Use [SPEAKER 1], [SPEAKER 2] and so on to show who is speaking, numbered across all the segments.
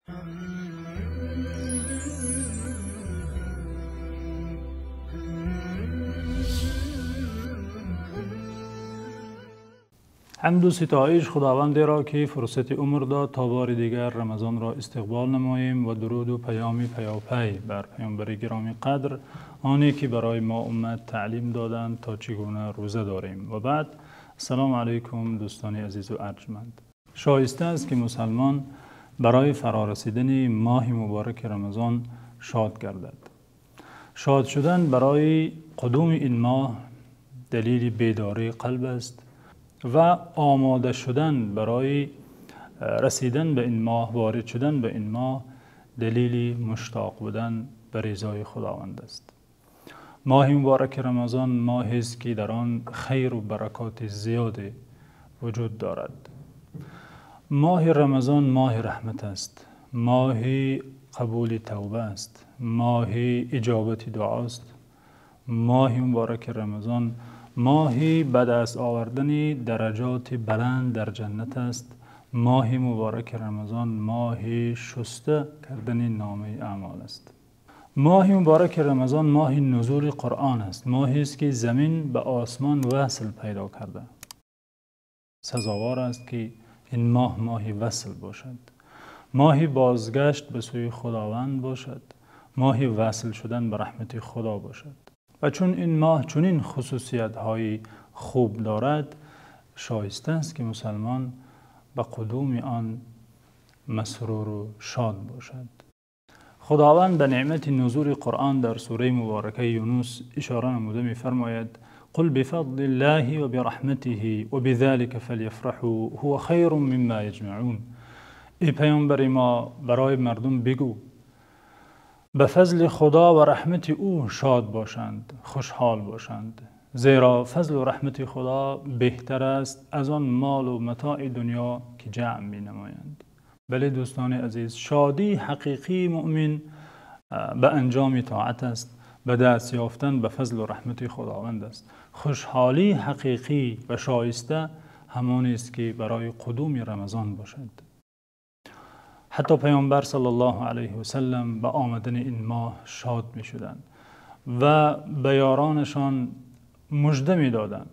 [SPEAKER 1] Ҳамду ситоиш Худованде ро, ки фурсати умр дод, то бори дигар Рамазонро истиқбол намоем, ва дуруду паёми паёпай бар паёмбари гиромиқадр, оне ки барои мо уммат таълим доданд, то чӣ гуна рӯза дорем. Ва баъд, ассалому алайкум, дӯстони азиз ва арҷманд. Шоиста аст, ки мусулмон барои фарорасидани моҳи муборак Рамазон шод гардад. Шод шудан барои қудуми ин моҳ далели бедории қалб аст ва омода шудан барои расидан ба ин моҳ, ворид шудан ба ин моҳ далели муштоқ будан ба ризои Худованд аст. Моҳи муборак Рамазон моҳест, ки дар он хайру баракоти зиёде вуҷуд дорад. Моҳи Рамазон моҳи раҳмат аст, моҳи қабули тавба аст, моҳи иҷобати дуост. Моҳи муборак Рамазон моҳи ба даст овардани дараҷоти баланд дар ҷаннат аст. Моҳи муборак Рамазон моҳи шуста кардани номаи аъмол аст. Моҳи муборак Рамазон моҳи нузули Қуръон аст. Моҳест, ки замин ба осмон васл пайдо кардааст. Сазовор аст, ки ин моҳ моҳи васл бошад, моҳи бозгашт ба сӯи Худованд бошад, моҳи васл шудан ба раҳмати Худо бошад. Ва чун ин моҳ чунин хусусиятҳои хуб дорад, шоиста аст, ки мусулмон ба қудуми он масрур ва шод бошад. Худованд ба неъмати нузули Қуръон дар сураи муборакаи Юнус ишора намуда мефармояд: قل بفضل الله وبرحمته وبذلك فليفرحوا هو خير مما يجمعون. Эй паёмбари мо, барои мардум бигӯ, ба фазли Худо ва раҳмати ӯ шод бошанд, хушҳол бошанд, зеро фазлу раҳмати Худо беҳтар аст аз он мол ва матои дунё, ки ҷамъ менамоянд. Бале, дӯстони азиз, шодии ҳақиқии мӯъмин ба анҷоми тоат аст, ба даст ёфтан ба фазлу раҳмати Худованд аст. Хушҳолии ҳақиқӣ ва шоиста ҳамон аст, ки барои қудуми Рамазон бошад. Ҳатто паёмбар саллаллоҳу алайҳи васаллам ба омадани ин моҳ шод мешуданд ва ба ёронашон мужда медоданд.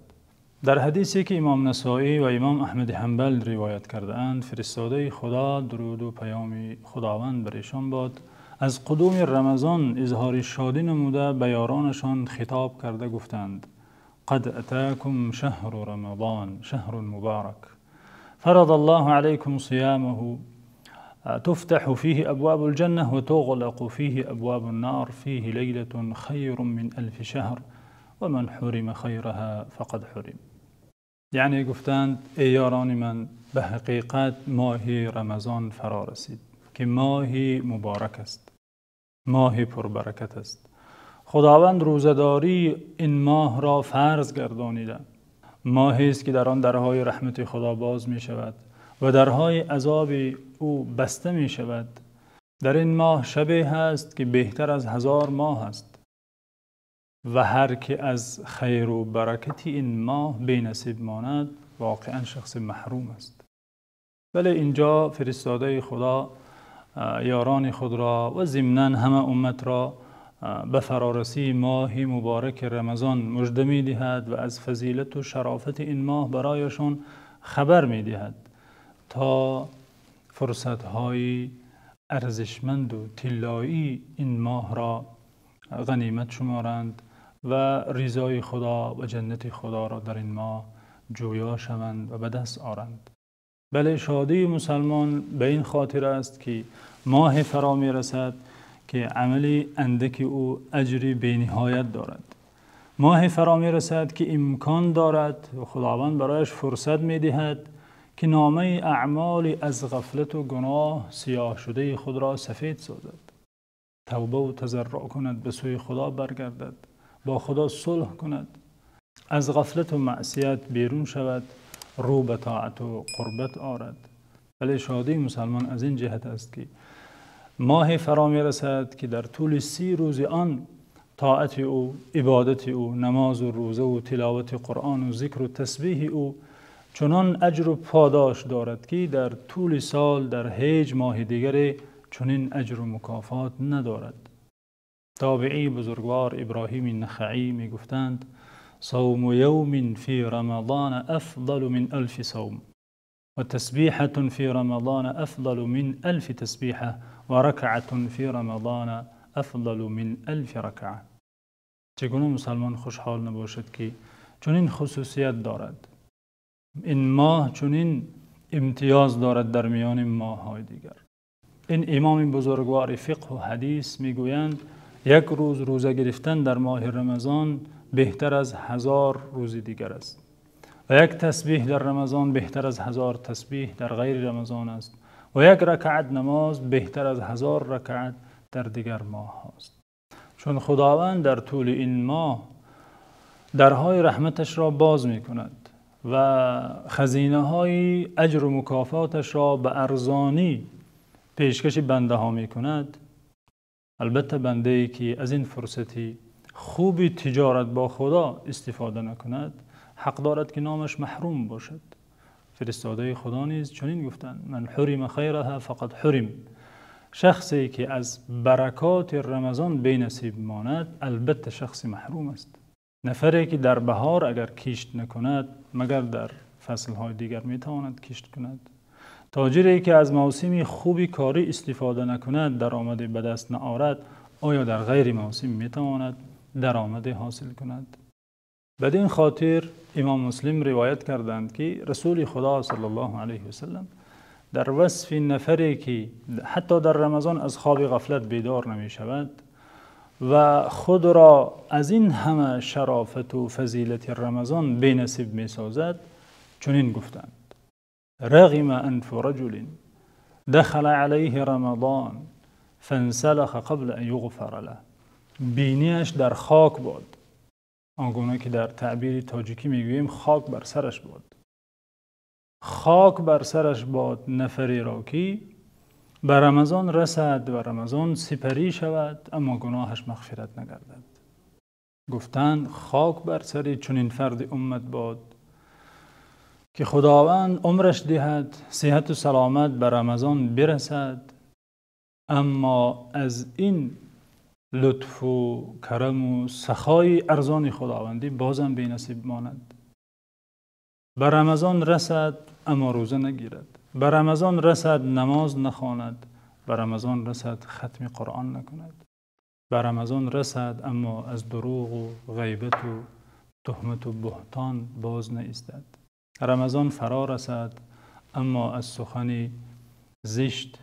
[SPEAKER 1] Дар ҳадисе, ки имом Насоӣ ва имом Аҳмад Ҳанбал ривоят кардаанд, фиристодаи Худо, дуруду паёми Худованд бар эшон бод, аз қудуми Рамазон изҳори шодӣ намуда, ба ёронашон хитоб карда гуфтанд: قد أتاكم شهر رمضان شهر مبارك فرض الله عليكم صيامه تفتح فيه أبواب الجنة وتغلق فيه أبواب النار فيه ليلة خير من ألف شهر ومن حرم خيرها فقد حرم. Яъне гуфтанд: эй ёрони ман, ба ҳақиқат моҳи Рамазон фаро расид, ки моҳи муборак аст, моҳи пурбаракат аст. Худованд рӯзадории ин моҳро фарз гардонида. Моҳест, ки дар он дарҳои раҳмати Худо боз мешавад ва дарҳои азоби ӯ баста мешавад. Дар ин моҳ шабе ҳаст, ки беҳтар аз 1000 моҳ аст ва ҳар ки аз хайру баракати ин моҳ бенасиб монад, воқеан шахси маҳрум аст. Бале, инҷо фиристодаи Худо ёрони худро ва зимнан ҳама умматро ба фарорасии моҳи муборак Рамазон мужда медиҳад ва аз фазилат ва шарофати ин моҳ барояшон хабар медиҳад, то фурсатҳои арзишманд ва тиллоии ин моҳро ғанимат шуморанд ва ризои Худо ва ҷаннати Худоро дар ин моҳ ҷӯё шаванд ва ба даст оранд. Бале, шодии мусулмон ба ин хотир аст, ки моҳ фаро мерасад, ки амали андаки ӯ аҷри бениҳоят дорад. Моҳ фаро мерасад, ки имкон дорад ва Худованд барояш фурсат медиҳад, ки номаи аъмоли аз ғафлат ва гуноҳ сиёҳ шудаи худро сафед созад, тавба ва тазарруъ кунад, ба сӯи Худо баргардад, бо Худо сулҳ кунад, аз ғафлат ва маъсият берун шавад, рӯ ба тоат ва қурбат орад. Вале шодии мусулмон аз ин ҷиҳат аст, ки моҳе фаро мерасад, ки дар тӯли 30 рӯзи он тоати ӯ, ибодати ӯ, намоз ва рӯза ва тиловати Қуръон ва зикр ва тасбеҳи ӯ чунон аҷру подош дорад, ки дар тӯли сол дар ҳеҷ моҳи дигаре чунин аҷру мукофот надорад. Тобеии бузургвор Иброҳими Нахаӣ мегуфтанд: صوم يوم في رمضان أفضل من 1000 صوم، وتسبيحة في رمضان أفضل من 1000 تسبيحة، وركعة في رمضان أفضل من 1000 ركعة. Чӣ гуна мусулмон хушҳол набошад, ки чунин хусусият дорад? Ин моҳ чунин имтиёз дорад дар миёни моҳҳои дигар. Ин имоми бузургвори фиқҳу ҳадис мегӯянд: як рӯз рӯза гирифтан дар моҳи Рамазон беҳтар аз 1000 рӯзи дигар аст ва як тасбеҳ дар Рамазон беҳтар аз 1000 тасбеҳ дар ғайри Рамазон аст ва як ракъат намоз беҳтар аз 1000 ракъат дар дигар моҳҳост. Чун Худованд дар тӯли ин моҳ дарҳои раҳматашро боз мекунад ва хазинаҳои аҷру мукофоташро ба арзонӣ пешкаши бандаҳо мекунад, албатта бандае ки аз ин фурсати хуби тиҷорат бо Худо истифода накунад, ҳақ дорад ки номаш маҳрум бошад. Фиристодаи Худо низ чунин гуфтанд: من حرم خيرها فقد حرم. Шахсе ки аз баракоти Рамазон бенасиб монад, албатта шахси маҳрум аст. Нафаре ки дар баҳор агар кишт накунад, магар дар фаслҳои дигар метавонад кишт кунад? Тоҷире ки аз мавсими хуби корӣ истифода накунад, даромаде ба даст наорад, оё дар ғайри мавсим метавонад даромаде ҳосил кунад? Бад-ин хотир имом Муслим ривоят карданд, ки Расули Худо саллаллоҳу алайҳи васаллам дар васфи нафаре ки ҳатто дар Рамазон аз хоби ғафлат бедор намешавад ва худро аз ин ҳама шарофат ва фазилати Рамазон бенасиб месозад, чунин гуфтанд: رغم أنف رجل دخل عليه رمضان فانسلخ قبل أن يغفر له. Бинияш дар хок бод, он гуна ки дар таъбири тоҷикӣ мегӯем, хок бар сараш бод. Хок бар сараш бод нафареро ки ба Рамазон расад ва Рамазон сипарӣ шавад, аммо гуноҳаш мағфират нагардад. Гуфтанд: хок бар сари чунин фарди уммат бод, ки Худованд умраш диҳад, сиҳату саломат ба Рамазон бирасад, аммо аз ин лутфу караму сахои арзони Худовандӣ бозам бенасиб монад. Ба Рамазон расад, аммо рӯза нагирад. Ба Рамазон расад, намоз нахонад. Ба Рамазон расад, хатми Қуръон накунад. Ба Рамазон расад, аммо аз дурӯғу ғайбату туҳмату буҳтон боз наистад. Рамазон фаро расад, аммо аз сухани зишт,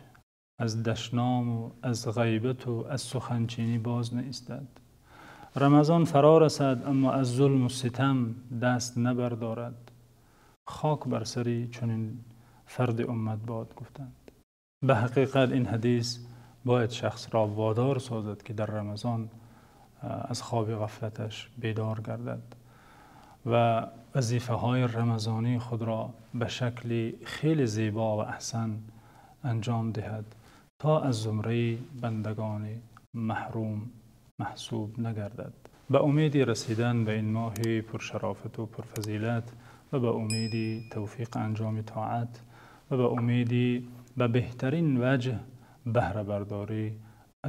[SPEAKER 1] аз дашному аз ғайбату аз суханчинӣ боз наистад. Рамазон фаро расад, аммо аз зулму ситам даст набардорад. Хок бар сари чунин фарди уммат бод, гуфтанд. Ба ҳақиқат ин ҳадис бояд шахсро водор созад, ки дар Рамазон аз хоби ғафлаташ бедор гардад ва вазифаҳои рамазонии худро ба шакли хеле зебо ва аҳсан анҷом диҳад, то аз зумраи бандагони маҳрум маҳсуб нагардад. Ба умеди расидан ба ин моҳи пуршарофату пурфазилат ва ба умеди тавфиқи анҷоми тоат ва ба умеди ба беҳтарин ваҷҳ баҳрабардорӣ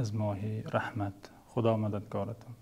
[SPEAKER 1] аз моҳи раҳмат. Худо мададгоратон.